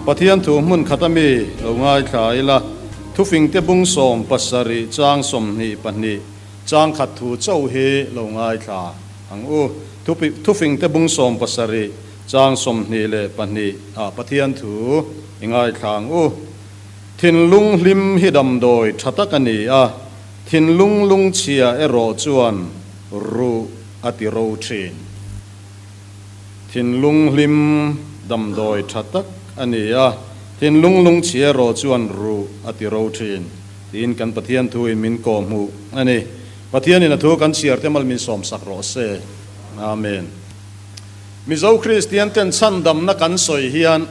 Pathian thu hmun khat ami lo ngaithla ila, Thufingte bung 70 chang 22 chang khat thu chauh hi lo ngaithla ang u. Thufingte bung 70 chang 22 ah Pathian thu i ngaithla ang u. Thinlung hlim hi damdawi tha tak a ni a, thinlung lungchhia erawh chuan ruh a ti ro thin. Thinlung hlim damdawi tha tak a ni a, thinlung lungchhia erawh chuan ruh a ti ro thin, tiin kan Pathian thuin min kawhhmuh a ni. Pathianin a thu kan chhiar te mal min sawmsak rawh se. Amen. Mizo Kristian ten chhandamna kan sawi hian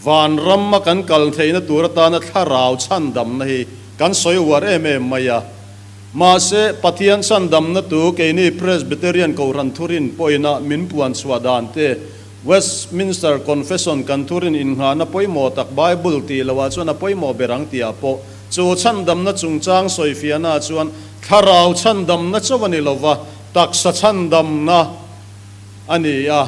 vanram a kan kal theihna tur atana thlarau chhandamna hi kan sawi uar em em mai a. Mahse, Pathian chhandamna tu keini Presbyterian Kohhran thurin pawhina min puan chhuah dan te, Westminster Confession kan thurin innghahna pawimawh tak Bible tih loah chuan a pawimawh ber ang tihah pawh chu chhandamna chungchang sawifiahna chuan thlarau chhandamna chauh a ni lova, taksa chhandamna a ni a,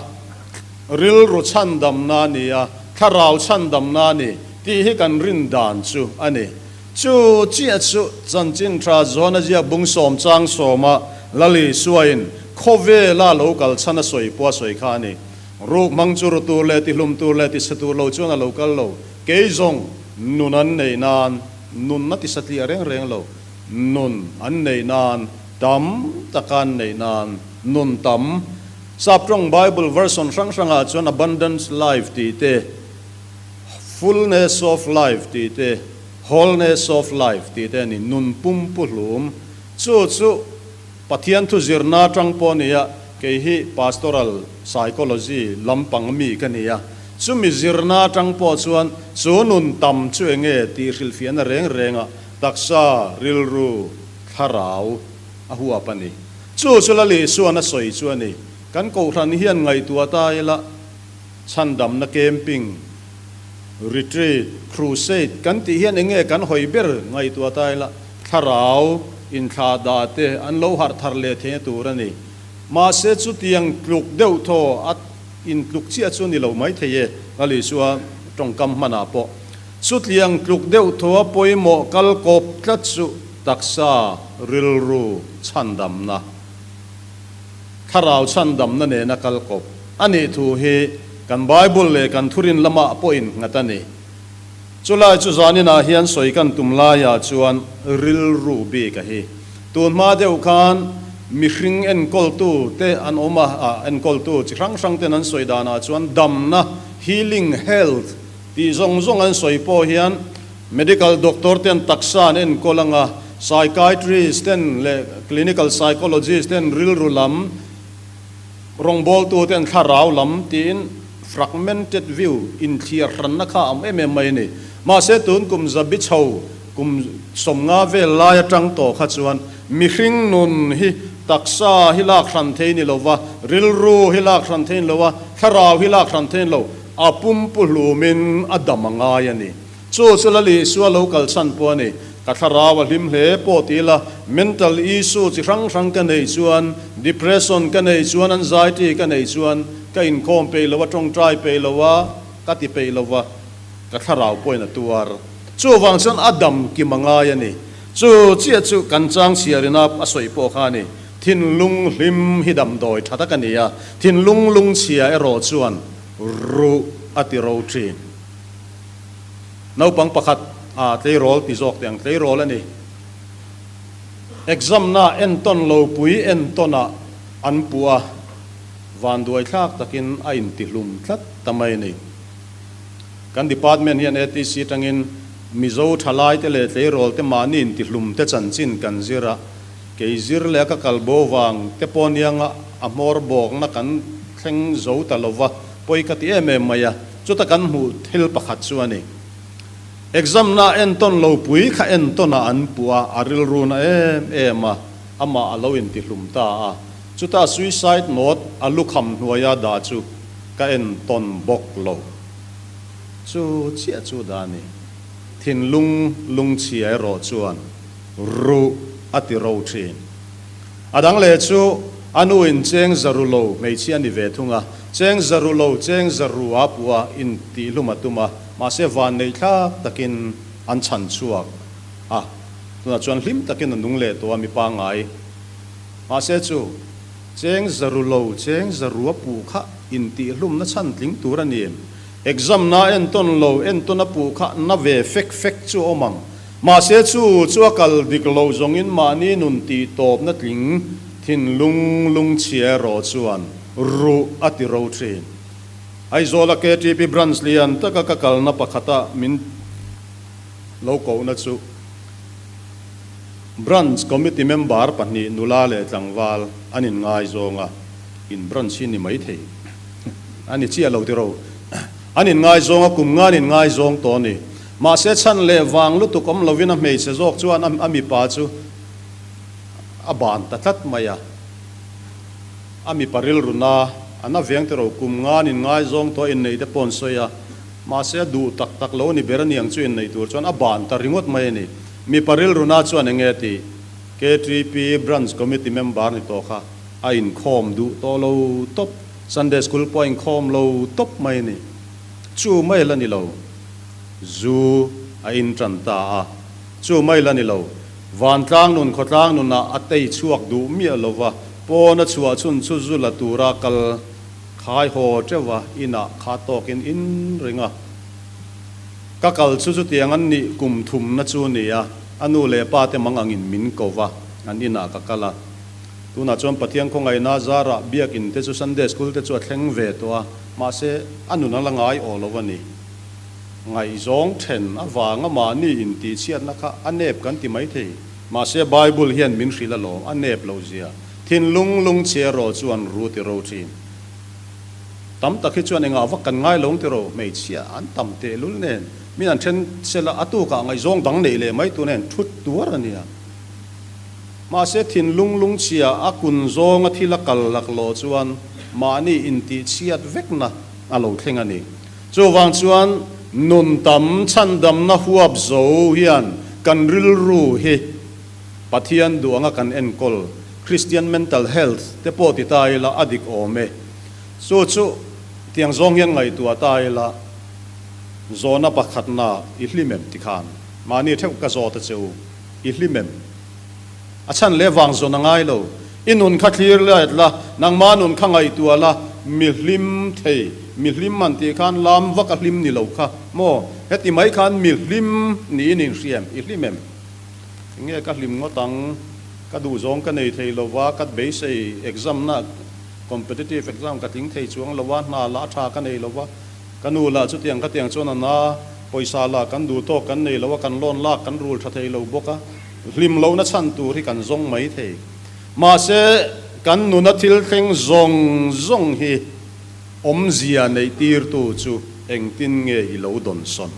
rilru chhandamna a ni a, thlarau chhandamna a ni tih hi kan rin dan chu a ni. Chu chiah chu chanchin tha zawn a ziak bung sawm chang sawma Lali Suain khawvela lo kal chhan a sawi pawh a sawi kha a ni. Ruk hmang chu ru tur leh tihlum tur leh tisa tur lo chuan a lo kal lo. Kei zawng nun an nei nan nunna tisa tliah reng reng lo. Nun an nei nan tam taka an nei nan nun tam. Saptawng Bible version hrang hrangah chuan abundance life tih te, Fullness of life tih te, wholeness of life tih te a ni, nun pum pu hlum. Chu chu Pathian thu zirna atang pawh a ni a, kei hi pastoral psychology lampang mi ka ni a, chumi zirna atang pawh chuan chu nun tam chu eng nge tih hrilhfiahna reng renga taksa, rilru, thlarau a huap a ni. Chu chu Lal Isuan a sawi chu a ni. Kan kohhran hian ngaihtuah ta ila, Chhandamna camping, retreat, crusade kan tih hian eng nge kan hawi ber ngaihtuah ta ila, thlarau inthlah dah te an lo harh thar leh theihna tur a ni. Mahse chutiang tluk deuh thaw a intluk chiah chu ni lo mai thei e, Lal Isua tawngkam hmanah pawh. Chutiang tluk deuh thaw a pawimawh kal kawp tlat chu taksa rilru chhandamna. Thlarau chhandamna nena kal kawp a nih thu hi kan Bible leh kan thurin lamah pawhin nghat a ni. Chulai chu zaninah hian sawi kan tum laiah chuan rilru bik a hi. Tun hma deuh khan mihring enkawltu te an awm a, enkawltu chi hrang hrang ten an sawi danah chuan damna, healing, health, tih zawng zawng an sawi pawh hian Medical doctor ten taksa an enkawl anga, psychiatrist ten leh clinical psychologist ten rilru lam, rawngbawltu ten thlarau lam tiin fragmented view, inthliar hranna kha a awm em em mai a ni. Mahse tun kum zabi chho kum 50 vel lai atang tawh kha chuan mihring nun hi taksa hi lak hran thei ni lova, rilru hi lak hran thei ni lova, thlarau hi lak hran thei ni lo, a pumpu hlumin a dam a ngai a ni. Chu chu Lal Isua lo kal chhan pawh a ni. Ka thlarau a hlim hle pawh ti ila, mental issue chi hrang hrang ka neih chuan, depression ka neih chuan, anxiety ka neih chuan, ka inkhawm peih lo a, tawngtai peih lo a, ka ti peih lo va, ka thlarau pawhin a tuar. Chuvang chuan a dam kim a ngai a ni. Chu chiah chu kan chang chhiarina a sawi pawh kha a ni. Thinlung hlim hi damdawi tha tak a ni a, thinlung lungchhia erawh chuan ruh a ti ro thin. Naupang pakhat a tleirawl ti zawk teh ang, tleirawl a ni. Exam na entawn lo pui entawn ah an puh a, vanduai thlak takin a intihlum tlat ta mai a ni. Kan department hian ATC atangin Mizo thalai te leh tleirawl te mahni intihlum te chanchin kan zir a, kei zir leh a ka kal bo vang te pawh nianga a hmawr bawkna kan thleng zo ta lova pawi ka ti em em mai a. Chuta kan hmuh thil pakhat chu a ni. Exam na entawn lo pui kha entawn ah an puh a, a rilru na em em a, amah a lo intihlum ta a. Chuta suicide note a lukham hnuaia dah chu ka entawn bawk lo. Chu chiah chu dah a ni. Thinlung lungchhia erawh chuan ruh a ti ro thin. A dang leh chu a nu in cheng za ru lo hmeichhia a ni ve thung a, cheng za ru lo cheng za ru a puh a intihlum a tum a. Mahse vannei thlak takin an chhan chhuak a, tunah chuan hlim takin a nung leh tawh a mi pangngai. Mahse chu cheng zaru lo, cheng zarua puh kha intihhlumna chhan tling tur a ni em? Exam na entawn lo, entawn a puh kha na ve fek fek chu a awm ang. Mahse chu chu a kal dik lo zawngin mahni nun tih tawpna tling thinlung lungchhia erawh chuan ruh a ti ro thin. Aizawla KTP branch lian taka ka kalna pakhata min lo kohna chu Branch Committee member pahnih nula leh tlangval an inngaizawng a, in branch hi ni maithei a ni chiah lo tiro. An inngaizawng a, kum nga an inngaizawng tawh a ni. Mahse chhan leh vang lutuk awm lovin a hmeichhe zawk chuan a mipa chu a ban ta tlat mai a. A mipa rilru na, a na veng tiro kum nga an inngaizawng tawh a inneih te pawh an sawi a. Mahse a duh tak tak lo a ni ber a niang chu inneih tur chuan a ban ta ringawt mai a ni. Mipa rilru na chuan eng nge tih KTP Branch Committee member ni tawh kha a inkhawm duh tawh lo tawp, Sunday School pawh a inkhawm lo tawp mai a ni. Chu mai la ni lo, zu a in tan ta a. Chu mai la ni lo, vantlang nun khawtlang nunah a tei chhuak duh miah lo va, pawn a chhuah chhun chu zu la tura kal khai haw teuh a, inah kha tawkin in ring a. Ka kal chu chutiang an nih kum thumna chu ni a, a nu leh pa te mang angin min ko va, an inah ka kal a. Tunah chuan Pathian khawngaihna zarah biakin te chu Sunday School te chu a thleng ve tawh a, mahse a nun a la ngai aw lo a ni. Ngaihzawng then avanga mahni intihchhiatna kha a nep kan ti maithei. Mahse Bible hian min hrilh alawm, a nep lo zia. Thinlung lungchhia rawh chuan ru ti ro thin. Tam tak hi chuan engah vak kan ngai lo ang tiraw, hmeichhia an tam tehlul nen min an then sela a tukah ngaihzawng dang neih leh mai tur nen thut tuar a nia. Mahse thinlung lungchhia a kun zawnga thil a kal laklawh chuan mahni intihchhiat vekna a lo thleng a ni. Chuvang chuan nun tam chhandamna huap zo hian kan rilru hi Pathian duh anga kan enkawl, Christian mental health, te pawh ti ta ila a dik awm e. Chu chu tiang zawng hian ngaihtuah ta ila zawhna pakhatna i hlim em ti khan mahni theuh ka zawt a che u, i hlim em? A chhan leh vang zawn a ngai lo. I nun kha thlir let la, nangma nun kha ngaihtuah la, mi hlim thei, mi hlim an tih khan lam vak a hlim ni lo kha maw? Heti mai khan mi hlim niin inhria em? I hlim em? Enge ka hlim ngawt ang, ka duhzawng ka nei thei lova, ka beisei exam na competitive exam ka tling thei chuang lova, hna lah tha ka nei lova, ka nu lah chutiang ka tiang chuan a na, pawisa lah kan duh tawk kan nei lova, kan loan lak kan rul tha thei lo bawk a, hlim lohna chhan tur hi kan zawng mai thei. Mahse, kan nuna thil thleng zawng zawng hi awmzia neih tirtu chu engtin nge i lo dawnsawn?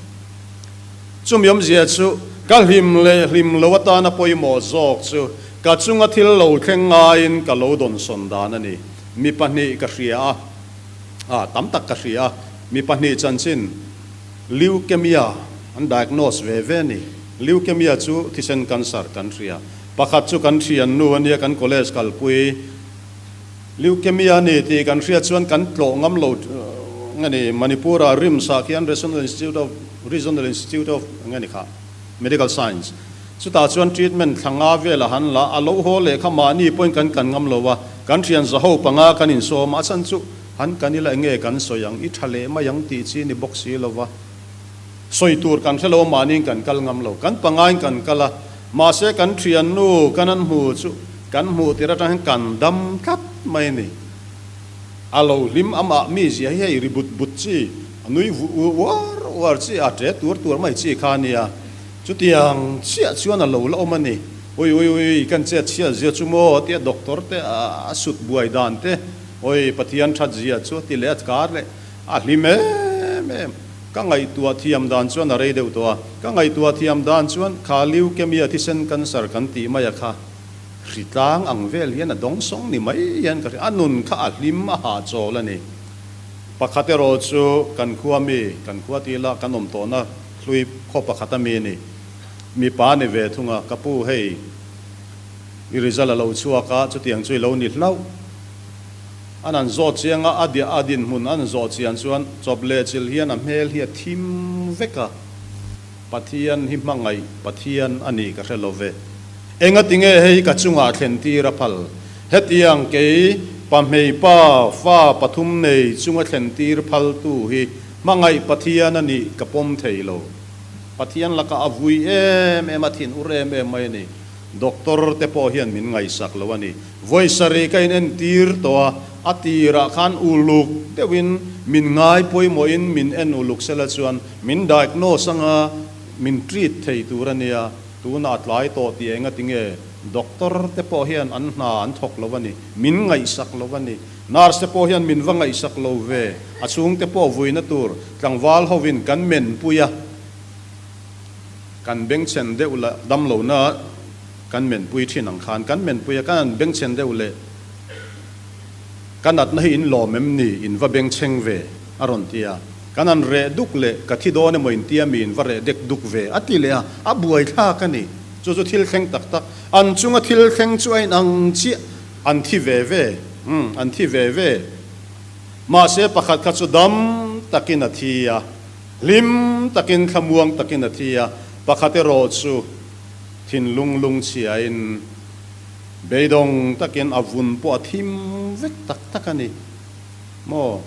Chumi awmzia chu ka hlim leh hlim lo atana pawimawh zawk chu ka chunga thil lo thleng ngaiin ka lo dawnsawn dan a ni. Mi pahnih ka hria a, ah tam tak ka hria a, mi pahnih chanchin leukemia an diagnose ve ve a ni. Leukemia chu thisen cancer kan hria. Pakhat chu kan thiannu a nia kan college kalpui. Leukemia a ni tih kan hriat chuan kan tlawh ngam lo nge ni Manipur-ah RIMS-ah khian Regional Institute of Regional Institute of nge ni kha Medical Science chutah chuan treatment thla nga vel a han la a lo haw leh kha mahni pawhin kan kan ngam lo a kan thian zaho panga kan insawm a a chhan chu han kan ila enge kan sawi ang i tha leh mai ang tih chi ni bawk si lo va sawi tur kan hre lo a mahniin kan kal ngam lo kan pangain kan kal a Mahse kan thiannu kan an hmu chu kan hmuh tir atang hian kan dam tlat mai a ni. A lo hlim amah mi zia hi hei ri but but chi, a nui uar uar chi, a ṭe tuar tuar mai chi kha a nia. Chutiang chiah chuan a lo la awm a ni. Ui ui ui kan chet chhiat zia chu maw tia doctor te a sut buai dan te, ui Pathian that zia chu a ti leh a kar leh a hlim em em. Ka ngaihtuah thiam dan chuan a rei deuh tawh a, ka ngaihtuah thiam dan chuan kha leukemia thisen cancer kan tih mai a kha hritlang ang vel hian a dawng sawng ni mai hian ka hria, a nun kha a hlim a hahchawl a ni. Pakhat erawh chu kan khua mi, kan khua tih lah kan awm tawhna hlui khaw pakhat a mi a ni, mipa ni ve thung a, ka pu hei i result a lo chhuak a, chutiang chu i lo ni hlauh. An an zawh chiang a, a diah a dinhmun an zawh chian chuan chawp leh chilh hian a hmel hi a thim vek a. Pathian hi hmangaih Pathian a nih ka hre lo ve. Engatinge hei hi ka chungah thlen tir a phal? Hetiang kei pahmei pa fa pathum nei chunga thlen tir phaltu hi hmangaih Pathian a nih ka pawm thei lo. Pathian lakah a vui em em a, thin ur em em mai a ni. Doctor te pawh hian min ngaihsak lo a ni. Vawi sarih ka inentir tawh a, a tirah khan uluk deuhin min ngai pawimawhin min en uluk sela chuan min diagnose anga min treat thei tur a nia, tunah a tlai tawh tih enga tinge doctor te pawh hian an hna an thawk lo a ni, min ngaihsak lo a ni. Nurse te pawh hian min va ngaihsak lo ve, a chhungte pawh vuina tur tlangval hovin kan menpui a. Kan bengchhen deuh la damlohna kan menpui thin ang khan kan menpui a, kan han bengchhen deuh leh ka natna hi in lawm em ni, in va bengchheng ve a rawn ti a, kan han reh duk leh ka thi dawn emaw in tia mi in va reh dek duk ve a ti leh a, a buaithlak a ni. Chu chu thil thleng tak tak, an chunga thil thleng chu a inang chiah, an thi ve ve, umm an thi ve ve. Mahse pakhat kha chu dam takin a thi a. Hlim takin thlamuang takin a thi a, pakhat erawh chu thinlung lungchhiain beidawng takin a vun pawh a thim vek tak tak a ni. Maw?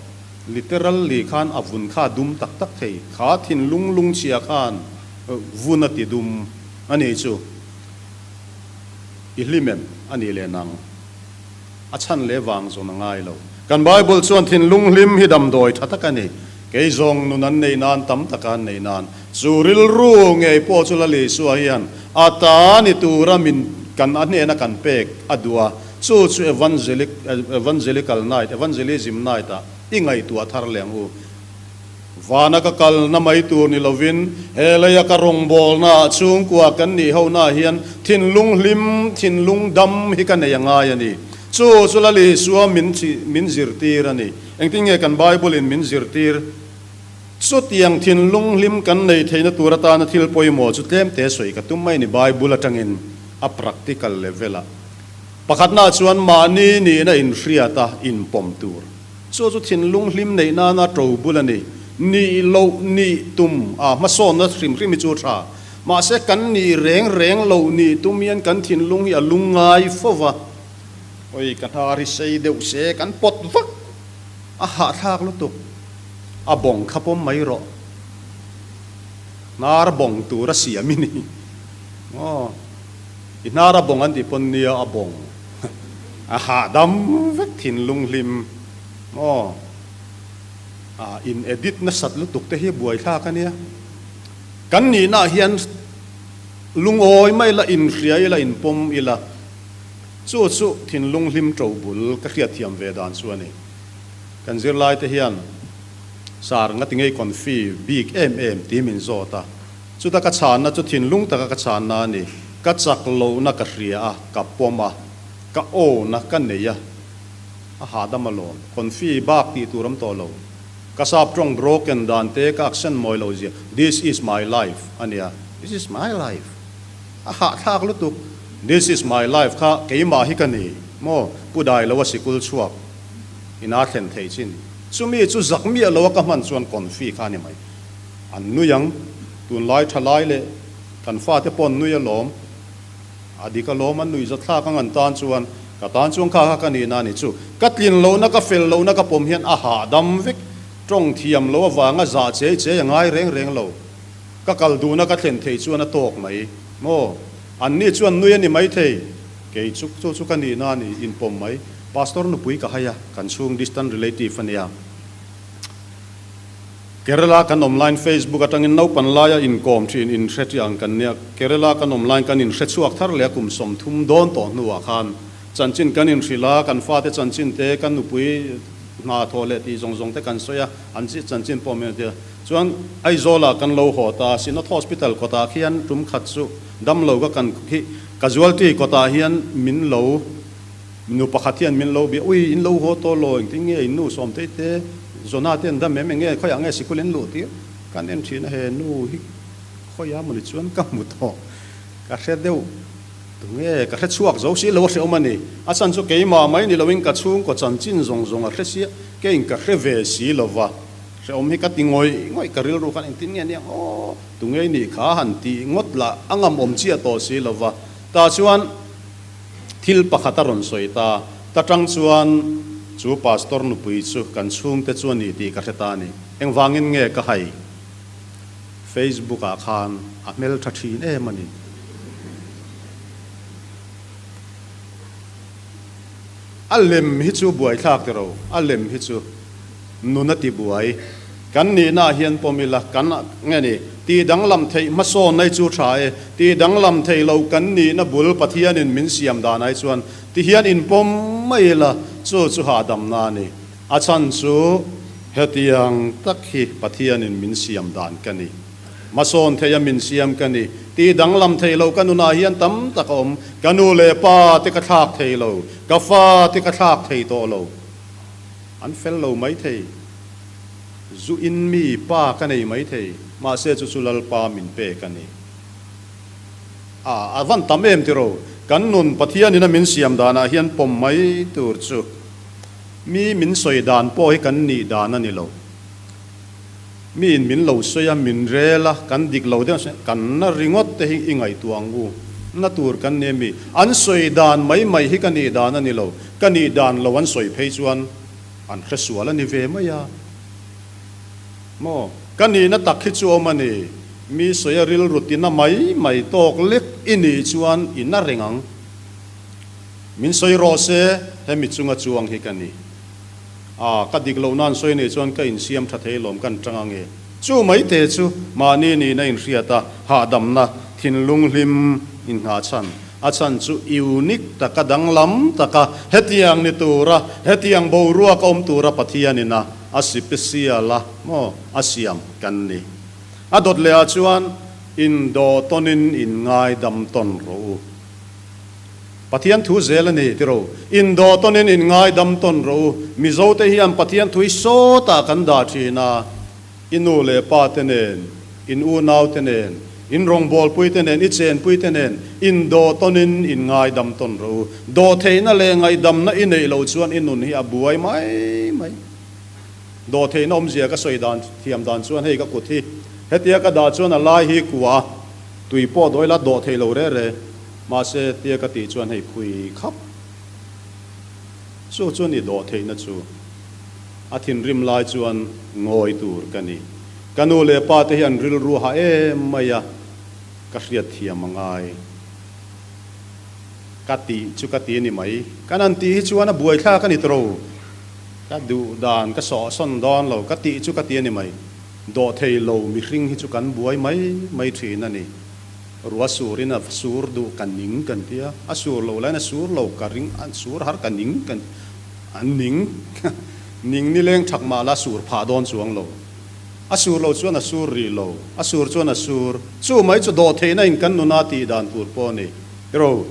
Literally khan a vun kha a dum tak tak thei. Kha thinlung lungchhia khan vun a ti dum a nih chu. I hlim em? A nih leh nang. A chhan leh vang zawn a ngai lo. Kan Bible chuan thinlung hlim hi damdawi tha tak a ni. Kei zawng nun an nei nan tam taka an nei nan chu rilru ngei pawh chu Lal Isua hian a ta ni tura min kan a hnena kan pek a duh a, chu chu evangelic evangelical night evangelism night ah i ngaihtuah thar leh ang u. Vana ka kalna mai tur ni lovin he leia ka rawngbawlna ah chhungkua kan nih hona hian thinlung hlim, thinlung dam hi ka nei a ngai a ni. Chu chu Lal Isua min min zirtir a ni. Engtin nge kan Bible in min zirtir? Chutiang thinlung hlim kan nei theihna tur atana thil pawimawh chu tlem te sawi ka tum mai ni Bible atangin a practical level ah. Pakhatna chuan mahni nihna inhriat a inpawm tur. Chu chu thinlung hlim neih nana to bul a ni. Nih loh nih tum a hmasawnna hrim hrim hi chu tha. Mahse kan nih reng reng loh nih tum hian kan thinlung hi a lungngai fo va. Oi ka hnar hi sei deuh se kan pawt vak a hahthlak lutuk. A bawng kha pawm mai rawh. Hnar bawng tur a siam i ni. Aw i hnar a bawng an tih pawn nia a bawng. A hahdam vek thinlung hlim maw? A in edit nasat lutuk te hi buaithlak a nia. Kan nihna ah hian lungawi mai ila, inhria ila, inpawm ila, chu chu thinlung hlim to bul ka hriatthiam ve dan chu a ni. Kan zirlai te hian sar ngati ngei confi bik em em ti min zawt a. Chuta ka chhanna chu thinlung taka ka chhanna a ni. Ka chak lohna ka hria a, ka pawm a, ka awna ka nei a, a hahdam alawm. Confi bak tih tur awm tawh lo. Ka sap tawng broken dan te ka accent mawi lo zia, this is my life a nia, this is my life. A hahthlak lutuk, this is my life kha keimah hi ka ni maw, pu dai lo a sikul chhuak ina thlen thei chin. Chumi chu zak miah lo a ka hman chuan confi kha a ni mai. An nui ang, tunlai tha lai leh kan fate pawh an nui alawm, a dik alawm an nuihza thlak ang an tan chuan, ka tan chuan kha kha ka nihna a ni chu, ka tlin lohna ka fel lohna ka pawm hian a hahdam vek, tawng thiam loh avanga zah chei chei a ngai reng reng lo, ka kal duhna ka thlen thei chuan a tawk mai maw, an ni chuan nui a ni maithei, kei chu chu chu ka nihna a ni inpawm mai, Pastor nupui ka hai a, kan chhung distant relative a nia. Kerala kan awm laiin Facebook atangin naupan laia inkawm thin inhre tih ang kan nia. Kerala kan awm laiin kan inhre chhuak thar leh a kum 30 dawn tawh hnuah khan chanchin kan inhrilh a, kan fate chanchin te, kan nupui hna thawh leh tih zawng zawng te kan sawi a, an chanchin pawh min ti a. Chuan Aizawlah kan lo haw ta a, Synod Hospital kawtah khian tum khat chu damlo ka kan khi casualty kawtah hian min lo Nu pakhat hian min lo bia, Ui, in lo haw tawh lo, engtin nge in nu Sawmtei te, Zona te an dam em, enge khawiah nge sikul in luh tir? Kan en thin a, he nu hi khawiah mawni chuan ka hmu tawh, ka hre deuh, tunge ka hre chhuak zo si lo a hre awm a ni. A chhan chu keimah mai ni loin ka chhungkaw chanchin zawng zawng a hre sia, keiin ka hre ve si lo va. Hrehawm hi ka ti ngawih ngawih, ka rilru khan engtin nge aniang aw, tunge i nih kha han tih ngawt lah a ngam awm chiah tawh si lo va. Tah chuan thil pakhat a rawn sawi ta, ta tang chuan chu pastor nupui chu kan chhungte chu a ni tih ka hre ta a ni. Engvangin nge ka hai? Facebook ah khan a hmeltha thin em a ni. A lem hi chu buaithlak ti ro, a lem hi chu nun a ti buai. Kan nihna ah hian pawm ila, kan nge ni, tih danglam theih hmasawn nai chu tha e, tih danglam theih loh kan nihna bul Pathianin min siam dan ai chuan ti hian inpawm mai ila, chu chu hahdamna a ni. A chhan chu hetiang tak hi Pathianin min siam dan ka ni. Hmasawn theia min siam ka ni. Tih danglam thei lo ka nunah hian tam tak a awm. Ka nu leh pa te ka thlak thei lo. Ka fa te ka thlak thei tawh lo. An fel lo mai thei. Zu in mi pa ka nei mai thei. Mahse chu chu Lalpa min pek a ni. A, a van tam em tiro. Kan nun Pathianin a min siam danah hian pawm mai tur chu mi min sawi dan pawh hi kan nih dan a ni lo. Mi in min lo sawi a, min rel a, kan dik lo deuh se, kan na ringawt te hi i ngaihtuah ang u. Na tur kan ni ami? An sawi dan mai mai hi ka nih dan a ni lo. Ka nih dan lo an sawi phei chuan an hre sual a ni ve mai a. Maw? Ka nihna tak hi chu awm a ni. Mi sawi a rilru tina mai mai tawk lek i nih chuan i na reng ang. Min sawi rawh se, hemi chunga chuang hi ka ni. A, ka dik loh nan sawi nei chuan ka insiam tha thei lawm kan tang ange. Chu mai te chu mahni nihna inhriat a, hahdamna, thinlung hlim inngah chhan. A chhan chu unique taka danglam taka hetiang ni tura, hetiang boruak awm tura Pathianin a a sipesial a maw a siam kan ni. A dawt leh ah chuan indawh tawnin inngaidam tawn rawh u. Pathian thu zel a ni tiro. Indawh tawnin in ngaidam tawn rawh u. Mizo te hian Pathian thu hi sawtah kan dah thin a. I nu leh pa te nen, in unau te nen, in rawngbawlpui te nen, i chenpui te nen indawh tawnin in ngaidam tawn rawh u. Dawhtheihna leh ngaihdamna i neih loh chuan i nun hi a buai mai mai. Dawhtheihna awmzia ka sawi dan thiam dan chuan hei ka kut hi hetia ka dah chuan a lai hi kua a, tui pawh dawih la dawh theih lo re re. Mahse, tia ka tih chuan hei phui khap chu chuan i dawh theihna chu a thinrim lai chuan ngawi tur ka ni. Ka nu leh pa te hi an rilru ha em mai a, ka hriat thiam a ngai. Ka tih chu ka ti a ni mai. Kan han tih hi chuan a buaithlak a ni tawh ro. Ka duh dan ka sawhsawn dawn lo, ka tih chu ka ti a ni mai. Dawh thei lo mihring hi chu kan buai mai mai thin a ni. Rua surin a sur duh ka ning kan ti a, a sur lo laiin a sur lo ka ring, a sur har ka ning kan a ning ning nileng thak mah la sur phah dawn chuang lo. A sur lo chuan a sur rih lo, a sur chuan a sur. Chu mai chu dawh theihna in kan nuna tih dan tur pawh a ni. Ro,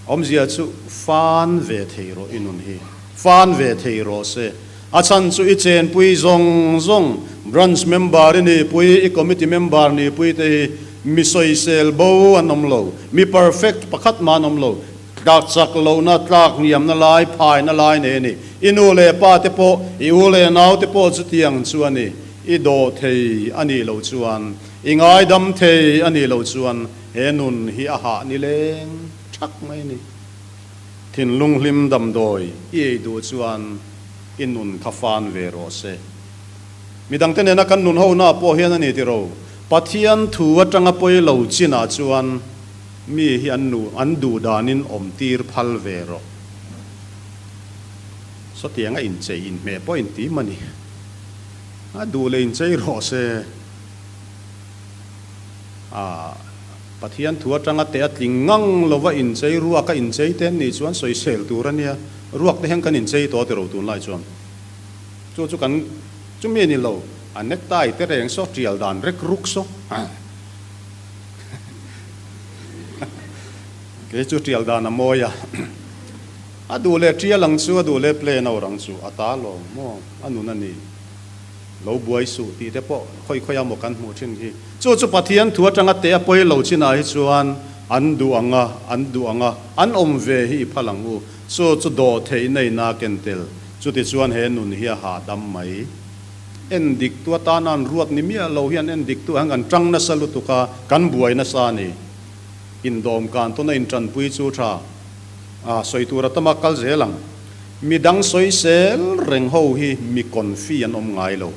awmzia chu fan ve thei rawh i nun hi, fan ve thei rawh se. A chhan chu i chenpui zawng zawng, branch member i nihpui, i committee member nihpui te hi mi sawisel bo an awm lo, mi perfect pakhat mah an awm lo, tlak chak lohna, tlak hniamna lai, phaina lai nei a ni. I nu leh pa te pawh, i u leh nau te pawh chutiang chu a ni. I dawh thei a nih loh chuan, i ngaidam thei a nih loh chuan he nun hi a hah nileng thak mai a ni. Thinlung hlim damdawi i ei duh chuan i nun kha fan ve rawh se. Midangte nena kan nun ho na pawh hian a ni tiro. Pathian thu atanga pawi lo chinah chuan mi hi an nu an duh danin awm tir phal ve rawh. Sawtiang a inchei inhmeh pawh inti mah ni. A duh leh inchei rawh se. A Pathian thu atanga teh a tling ngang lova inchei ruak a inchei te an nih chuan sawisel tur a nia. Ruak te hian kan inchei tawh tiro tunlai chuan. Chu chu kan chumi a ni lo, a necktie te reng saw tial dan rek ruk saw. Kei chu tial dan a mawi a. A duh leh tial ang chu, a duh leh plane a awrh ang chu, a ta lo maw, a nun a ni. Lo buai suh tih te pawh khawi khawi a maw kan hmuh thin hi. Chu chu Pathian thu atanga teh a pawi lo chinah hi chuan an duh ang a, an duh ang a, an awm ve hi i phal ang u. Chu chu dawh theih na in a ken tel. Chutichuan he nun hi a hahdam mai. en dik tu atana an ruat ni miah lo hian en dik tu ah hian kan tang nasa lutuk a, kan buai nasa a ni. Indawm kan tawna intanpui chu tha a sawi tur a tam a kal zel ang. Midang sawisel reng ho hi mi confi an awm ngai lo.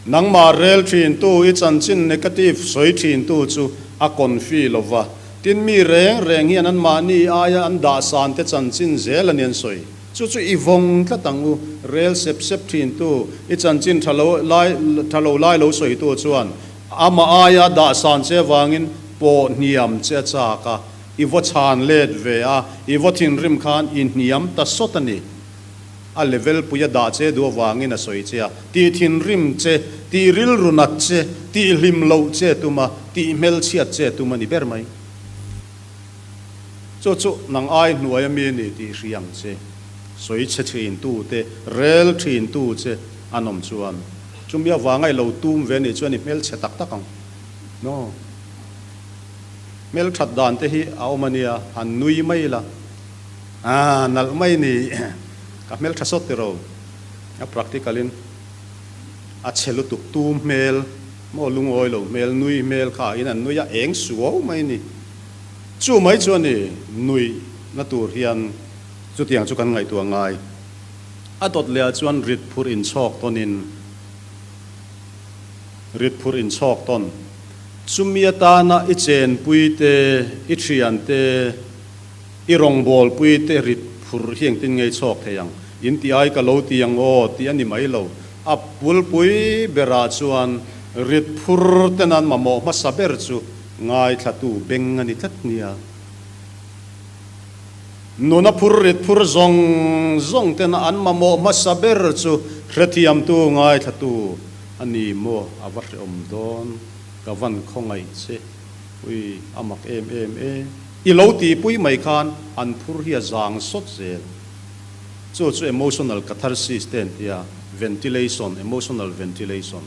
Nangmah rel thintu i chanchin negative sawi thintu chu a confi lo va, tin mi reng reng hian anmahni aia an dahsan te chanchin zel a ni an sawi. Chu chu i vawng tlat ang u, rel sep sep thintu i chanchin tha lo lai tha lo lai lo sawitu chuan amah aia dahsan che vangin pawh hniam che a chak a, i vaw chhan let ve a, i vaw thinrim khan i hniam ta sawt a ni. A level pui a dah che duh avangin a sawi che a, tih thinrim che, tih rilru nat che, tih hlim loh che tum a, tih hmelchhiat che tum a ni ber mai. Chu chu nang ai hnuai a mi ni tih hria ang che. Sawi che thin tu te, rel thin tu che an awm chuan chumi avanga i lo tum ve nih chuan i hmelchhe tak tak ang. No. Hmelthat dan te hi a awm a nia, han nui mai la. Aaa nalh mai ni ka hmel tha sawt tiro a practical in a chhe lutuk tu hmel maw lungawi lo hmel nui hmel kha in an nui a eng suau mai ni chu mai chu a ni nui na tur hian chutiang chu kan ngaihtuah ngai a dawt leh ah chuan rit phurh in chhawk tawn in rit phurh in chhawk tawn chumi atana i chenpui te i thian te I rawngbawlpui te rit phur hi engtin ngei chhawk thei ang? In ti ai ka lo ti ang aw tih a ni mai lo. A pulpui berah chuan rit phur te nan mamawh hmasa ber chu ngaithlatu beng a ni tlat nia. Nuna phur rit phur zawng zawng tena an mamawh hmasa ber chu hrethiamtu ngaithlatu a ni maw? A va hrehawm dawn. Ka van khawngaih che. Ui, a mak em em e. I lo tihpui mai khan an phur hi a zang sawt zel. Chu chu emotional catharsis te an tia, ventilation, emotional ventilation.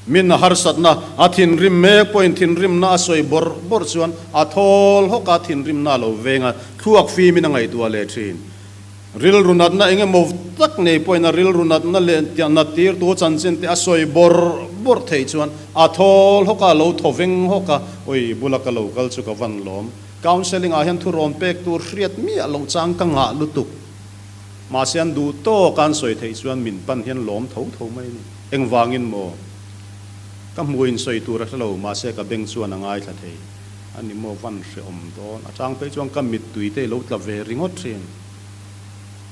Min a harsatna, a thinrim mek pawhin thinrimna a sawi bawrh bawrh chuan a thawl hawk a, thinrimna a lo veng a, thluak fimin a ngaihtuah leh thin. Rilru natna eng emaw tak nei pawhin a rilru natna leh nat tirtu chanchin te a sawi bawrh bawrh theih chuan a thawl hawk a, a lo thaw veng hawk a, Oi, bula ka lo kal chu ka van lawm. Counselling ah hian thurawn pek tur hriat miah loh chang ka ngah lutuk. Mahse an duh tawk a an sawi theih chuan min pan hian lawm tho tho mai a ni. Engvangin maw? Ka hmuin sawi tur a hre lo, mahse ka beng chuan a ngaithla thei. A ni maw van hrehawm dawn. A chang phei chuan ka mittui te i lo tla ve ringawt thin.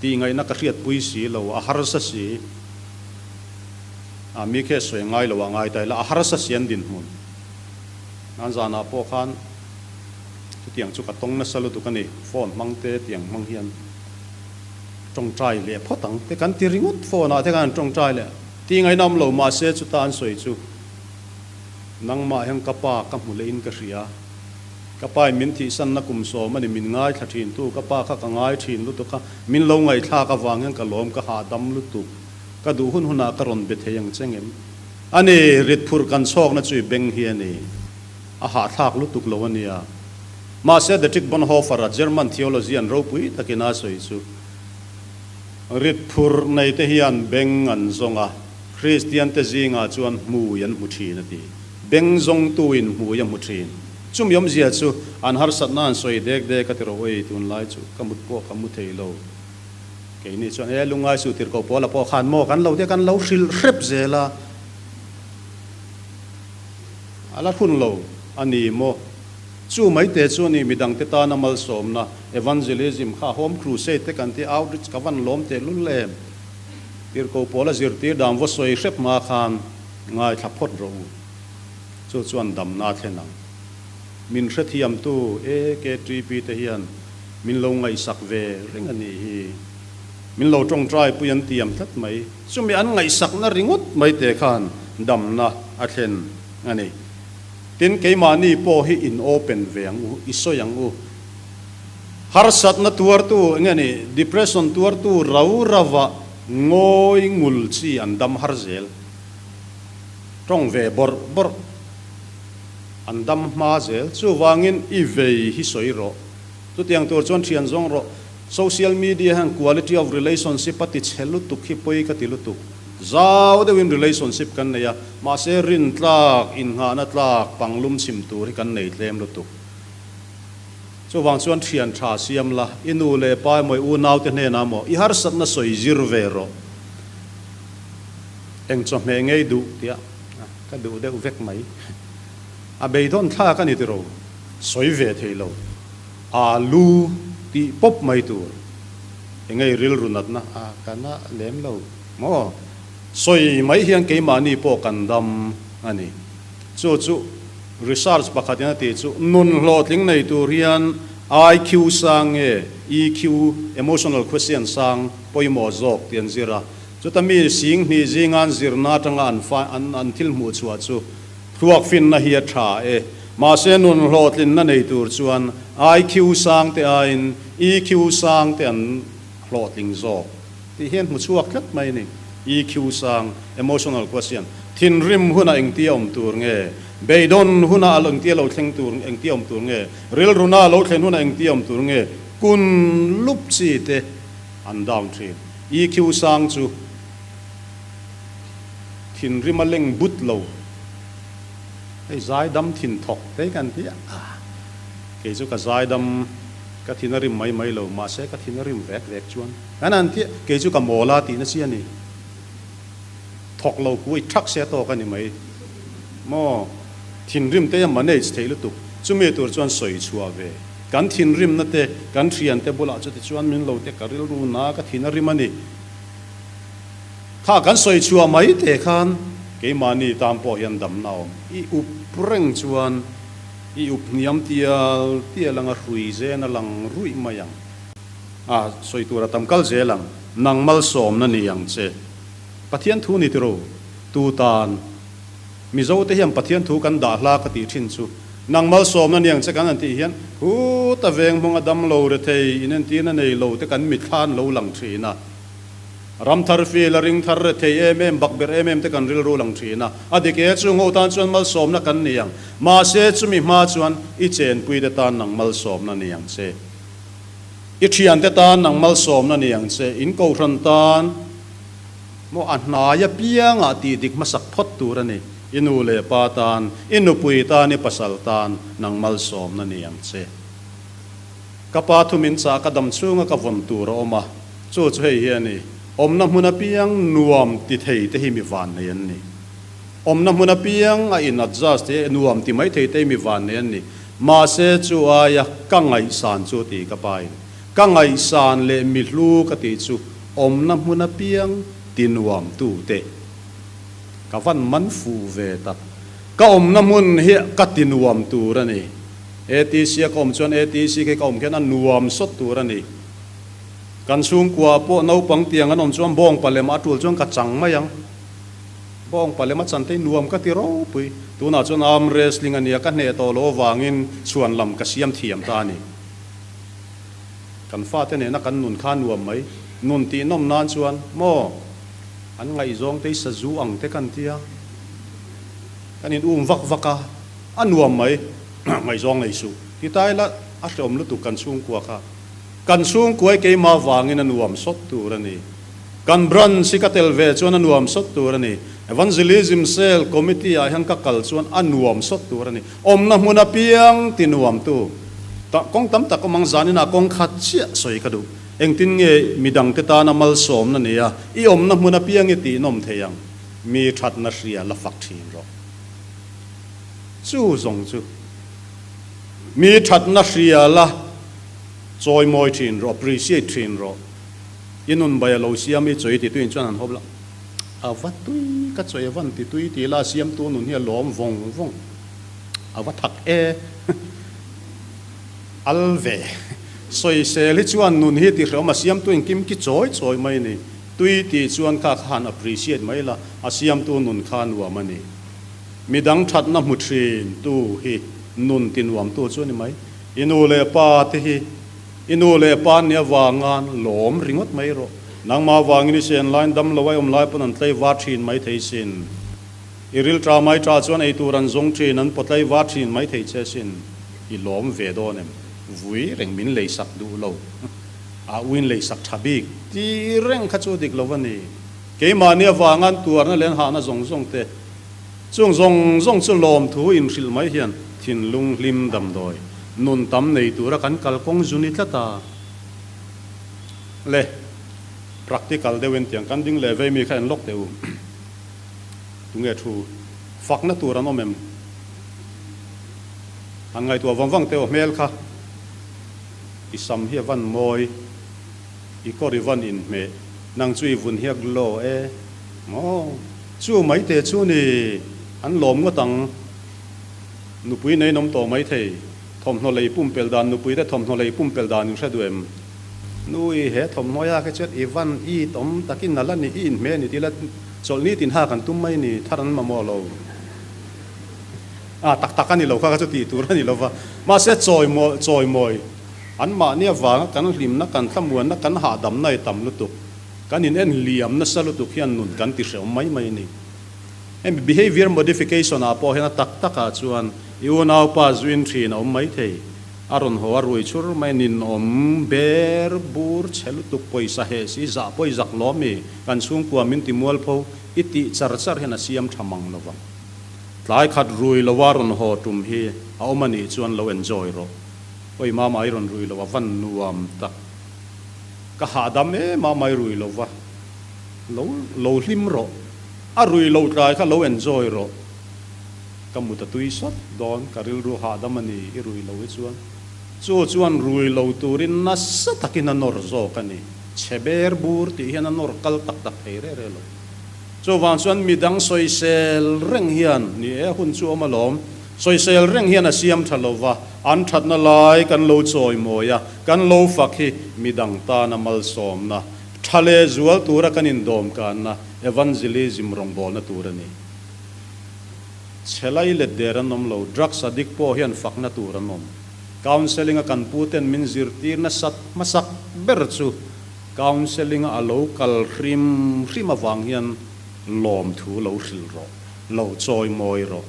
Tih ngaihna ka hriatpui si lo, a harsa si. A mi khe sawi ngai lo ah ngai ta ila, a harsa si an dinhmun. Nan zanah pawh khan chutiang chu ka tawng nasa lutuk a ni, phone hmang te tiang hmang hian tawngtai leh phawt ang te kan ti ringawt phone ah te khan an tawngtai leh. Tih ngaihna awm lo mahse chuta an sawi chu. Nangmah hian ka pa ka hmu lehin ka hria. Ka pa in min thihsanna kum sawm a ni, min ngaithla thin tu ka pa kha ka ngai thin lutuk a, min lo ngaihthlak avang hian ka lawm ka hahdam lutuk. Ka duh hun hunah ka rawn be thei ang che ngem. A ni, rit phurh kan chhawkna chu i beng hi a ni. A hahthlak lutuk lo a nia. Mahse Dietrich Bonhoeffer-a German theologian ropui takin a sawi chu, Rit phurh nei te hian beng an zawng a, Kristiante zingah chuan hmui an hmu thin a ti. Beng zawngtuin hmui a hmu thin. Chumi awmzia chu an harsatna an sawi dek dek a ti rawh ui, tunlai chu ka mut pawh ka mu thei lo. Keini chuan e lungngai suh tirhkoh Paula pawh khan maw kan lo te kan lo hrilh hrep zel a, a la hun lo a ni maw? Chu mai te chu a ni midangte tana malsawmna, evangelism, kha home crusade te kan ti outreach ka van lawm tehlul em? Tirhkoh pawl a zirtir dan va sawi hrep hma khan ngaithla phawt rawh u. Chu chuan damna a thlen ang. Min hrethiamtu AKTP te hian min lo ngaihsak ve reng a nih hi. Min lo tawngtai pui an tiam tlat mai. Chumi an ngaihsakna ringawt mai te khan damna a thlen a ni. Tin, keimahni pawh hi in open ve ang u, i sawi ang u. Harsatna tuartu eng nge ni, depression tuartu rau rauva ngawi ngul chi an dam har zel. Tawng ve bawrh bawrh an dam hma zel. Chuvangin i vei hi sawi rawh. Chutiang tur chuan thian zawng rawh. Social media hian quality of relationship a ti chhe lutuk hi pawi ka ti lutuk. Zau deuhin relationship kan nei a, mahse rin tlak, innghahna tlak, panglum chim tur hi kan nei tlem lutuk. Chuvang chuan thian tha siam la, i nu leh pa emaw i unaute hnenah maw i harsatna sawi zir ve rawh. Eng chawhmeh ngei duh tia ka duh deuh vek mai. A beidawn thlak a ni tiro, sawi ve thei lo. Alu tih pawp mai tur. Engei rilru natna a ka na lem lo maw? Sawi mai hian keimahni pawh kan dam a ni. Chu chu research pakhatin a tih chu nun hlawhtling nei tur hian IQ sang nge EQ, emotional quotient, sang pawimawh zawk tih an zir a. Chuta mi sing hnih zinga an zirna atanga an fa an thil hmuh chhuah chu thluak finna hi a tha e. Mahse nun hlawhtlinna nei tur chuan IQ sang te aiin EQ sang te an hlawhtling zawk tih hian hmu chhuak tlat mai a ni. EQ sang, emotional quotient, thinrim huna engtia awm tur nge, beidawn huna a engtia lo thleng tur engtia awm tur nge, rilruna lo thlen huna engtia awm tur nge, kun lup chi te an down thin. EQ sang chu thinrim a leng but lo. Hei zaidam thin thawk te kan ti a, kei chu ka zaidam ka thin a rim mai mai lo, mahse ka thin a rim vek vek chuan kan han ti a, kei chu ka mawl a tihna chi a ni, thawk lo ku i thak se tawk a ni mai maw, thinrim te a manage theih lutuk, chumi tur chuan sawi chhuah ve, kan thinrimna te kan thiante bulah chuti chuan min lo te ka rilru na ka thin a rim a ni. Kha kan sawi chhuah mai te khan keimahni tan pawh hian damna a awm. I up reng chuan i up hniam tial tial anga hrui zen a lang ruih mai ang. A sawi tur a tam kal zel ang. Nang malsawmna ni ang che. Pathian thu ni tiro tu tan Mizo te hian Pathian thu kan dah hla ka tih thin chu nang malsawmna ni ang che kan han tih hian huta veng hmanga damlo rethei inentirna nei lo te kan mitthla an lo lang thin a. Ram thar fil a ring thar re thei em em, bak ber em em te kan rilru lang thin a. A dik e, chung ho tan chuan malsawmna kan ni ang. Mahse, chumi hma chuan i chenpui te tan nang malsawmna ni ang che. I thian te tan nang malsawmna ni ang che. In kohhran tan maw a hnai apiangah tih dik hmasak phawt tur a ni. I nu leh pa tan, i nupui tan, i pasal tan nang malsawmna ni ang che. Ka pa thu min chah ka dam chhunga ka vawn tur a awm a. Chu chu hei hi a ni, awmna hmun apiang nuam ti thei te hi mi vannei an ni. Awmna hmun apiang a in adjust te nuam ti mai thei te hi mi vannei an ni. Mahse chu aia ka ngaihsan chu ti ka pain, ka ngaihsan leh mi hlu ka tih chu awmna hmun apiang ti nuam tu te. Ka van man fuh ve tak. Ka awmna hmun hi ka ti nuam tur a ni. ATC a ka awm chuan ATC khi ka awm khian a nuam sawt tur a ni. Kan chhungkua pawh naupang tiang an awm chuan bawngpa lem a tul chuan ka chang mai ang. Bawngpa lem a chan te hi nuam ka ti ropui. Tunah chuan arm wrestling a nia, ka hneh tawh loh avangin chhuan lam ka siam thiam ta a ni. Kan fate nena kan nun kha nuam mai. Nun tih nawm nan chuan maw an ngaihzawng te hi sazu ang te kan tia. Kan in um vak vak a, a nuam mai. Ngaihzawng nei suh. Ti ta ila a hreawm lutuk kan chhungkua kha. Kan chhungkuai keimah vangin a nuam sawt tur a ni. Kan branch hi ka tel ve chuan a nuam sawt tur a ni. Evangelism Cell Committee ah hian ka kal chuan a nuam sawt tur a ni. Awmna hmun apiang ti nuamtu. Kawng tam tak awm ang zanin ah kawng khat chiah sawi ka duh. Engtin nge midangte tana malsawmna ni a, i awmna hmun apiang i tihnawm thei ang. Mi thatna hria la fak thin rawh. Chu zawng chu mi thatna hria la. Chawi mawi thin rawh, appreciate thin rawh. I nun bai a lo siam i chawi ti tuin chuan han hawp la, a va tui ka chawi a van ti tui ti la siamtu nun hi a lawm vawng vawng, a va thak e al ve. Sawisel hi chuan nun hi ti hreawm a siamtu in kim ki chawi chawi mai ni. Tui tih chuan kha kha han appreciate mai la, a siamtu nun kha nuam a ni. Midang thatna hmu thin tu hi nun ti nuamtu chu a ni mai. I nu leh pa te hi i nu leh pa an nih avangan lawm ringawt mai rawh. Nangmah avangin i sen laiin dam lo a awm lai pawn an tlei var thin mai thei sin. I ril ta mai ta chuan ei tur an zawng thin, an pawtlei var thin mai thei che sin. I lawm ve dawn em? Vui reng min leisak duh lo. A uin leisak tha bik ti reng kha chu dik lo a ni. Keimahni avanga an tuarna leh an hahna zawng zawng te, chung zawng zawng chu lawmthu inhrilh mai hian thinlung hlim damdawi nun tam nei tura kan kalkawng zu ni tlat a. Le, practical deuhin tiang kan ding leh vei mi kha en lawk teh u. Tunge thu fakna tur an awm em? Han ngaihtuah vang vang teh u hmel kha. I sam hi a van mawi, i kawr i van inhmeh, nang chu i vun hi a glow e. Maw? Chu mai te chu ni, an lawm ngawt ang. Nupui nei nawm tawh mai thei, thawmhnaw lei pumpelh dan nupui te thawmhnaw lei pumpelh dan in hre duh em? Nu i he thawmhnaw a khe chuan i van i tawm takin a la ni, i inhmeh ni tila chawlh ni tin hak an tum mai ni, thar an mamawh lo. A tak tak a ni lo kha kha chu tih tur a ni lo va, mahse chawimawi chawimawi anmahni avanga kan hlimna, kan thlamuanna, kan hahdamna i tam lutuk, kan in en hliam nasa lutuk hian nun kan ti hrehawm mai mai a ni. Hemi behavior modification ah pawh hian a tak takah chuan i unaupa zuin thin a awm mai thei, a rawn haw a rui chhur mai ninawm ber bur chhe lutuk pawisa heh si zah pawi zak lawmi kan chhungkua min ti mualpho i tih char char hian a siam tha mang lo vang. Tlai khat rui lo a rawn haw tum hi a awm a nih chuan lo enjoy rawh. Oi mama i rawn rui lo a van nuam tak. Ka hahdam e mama i rui lo va lo lo hlim rawh. A rui lo tlai kha lo enjoy rawh. Ka mut a tui sawt dawn ka rilru hahdam a ni i rui lo hi chuan. Chu chuan rui lo turin nasa takin a nawr zawk a ni. Chhe ber bur tih hian a nawr kal tak tak thei reh reh lo. Chuvang chuan midang sawisel reng hian, ni e, hun chu awm alawm, sawisel reng hian a siam tha lo va, an thatna lai kan lo chawimawi a, kan lo fak hi midang tana malsawmna, tha leh zual tura kan indawmkanna, evangelism rawngbawlna tur a ni. Chhe lai let der an awm lo, drugs addict pawh hian fakna tur an awm. Counselling a kan pu ten min zirtir nasat hmasak ber chu, Counselling a lo kal hrim hrim avang hian lawmthu lo hrilh rawh, lo chawimawi rawh.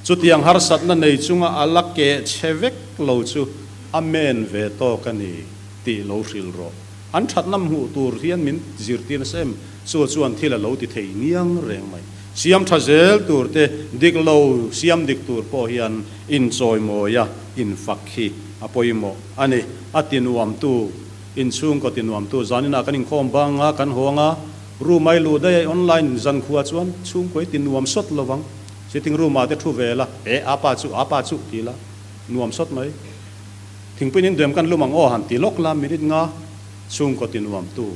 Chutiang harsatna nei chunga a la keh chhe vek lo chu a men ve tawk a ni tih lo hrilh rawh. An thatna hmuh tur hian min zirtir nasa em? Chu chuan thil a lo ti thei ngiang reng mai. Siam tha zel tur te, dik lo siam dik tur pawh hian inchawimawi a infak hi a pawimawh a ni, a ti nuamtu. Inchhungkaw ti nuamtu zaninah kan inkhawm bang a, kan hawng a, room ai luh daih a online zankhua chuan chhungkaw i ti nuam sawt lo vang. Sitting room ah te thu ve la, e apa chu, apa chu ti la, nuam sawt mai. Thingpui nin duem kan lum ang aw han ti lawk la, minute nga chhungkaw ti nuamtu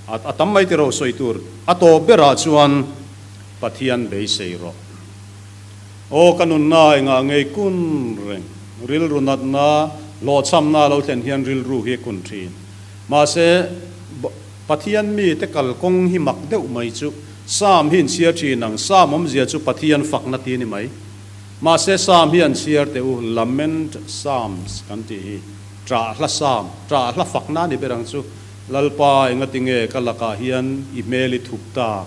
a a tam mai tiro sawi tur a tawp berah chuan Pathian beisei rawh. Aw ka nunna engah ngei kun reng, rilru natna, hlawhchhamna a lo thlen hian rilru hi a kun thin. Mahse, Pathian mite kalkawng hi mak deuh mai chu Psalm hi inchhiar thin ang, Psalm awmzia chu Pathian fakna ti a ni mai. Mahse, Psalm hi an chhiar teh u, Lament Psalms kan tih hi, ṭah hla Psalm, ṭah hla fakna a ni ber ang chu, Lalpa engatinge ka lakah hian i hmel i thup tak?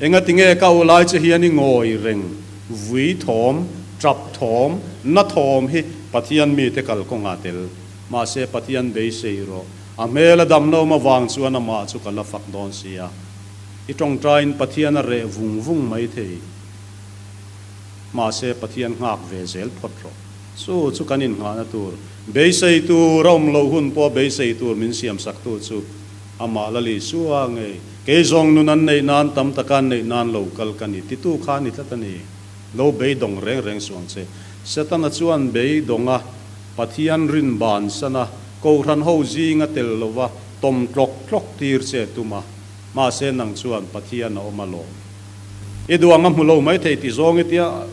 Engatinge ka u lai che hian i ngawi reng, vui thawm, tap thawm, na thawm hi Pathian mite kalkawngah tel. Mahse Pathian beisei rawh, a hmel a dam lo avang chuan amah chu ka la fak dawn si a. I tawngtaiin Pathian a reh vung vung mai thei. Mahse Pathian nghak ve zel phawt rawh. Chu chu kan innghahna tur, beisei tur a awm loh hun pawh beisei tur min siamsaktu chu Amah la li sua ngei, kei zawng nun an neih nan tam taka an neih nan lo kal ka ni, titu kha a ni tlat a ni. Lo beidawng reng reng suh ang che. Setana chuan beidawnga Pathian rin bansan a, Kohhran ho zinga tel lova tawm tlawk tlawk tir che tum a, mahse nang chuan Pathian a awm alawm. I duh ang a hmu lo mai thei ti zawng i tia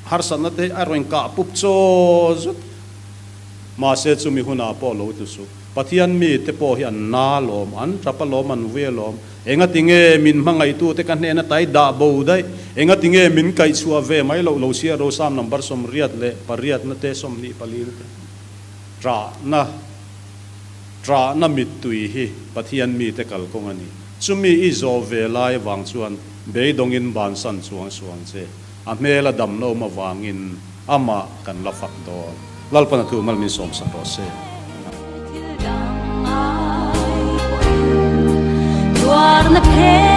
harsatna te a rawn kah pup chaw zut. Mahse chumi hunah pawh lo tlu suh. Pathian mite pawh hi an na lawm, an tap alawm, an vui alawm. Engatinge min hmangaihtute ka hnena tai dah bo daih? Engatinge min kaihchhuah ve mai loh lo sia Rosam number 88 na te 24 na te ṭahna ṭahna mittui hi Pathian mite kalkawng a ni. Chumi i zawh ve lai avang chuan beidawngin bansan chuang suang che. A hmel a dam lo avangin amah kan la fak dawn. Lalpan a thu mal min sawm sak rawh se. Thil dang ai pawhin tuarna phe.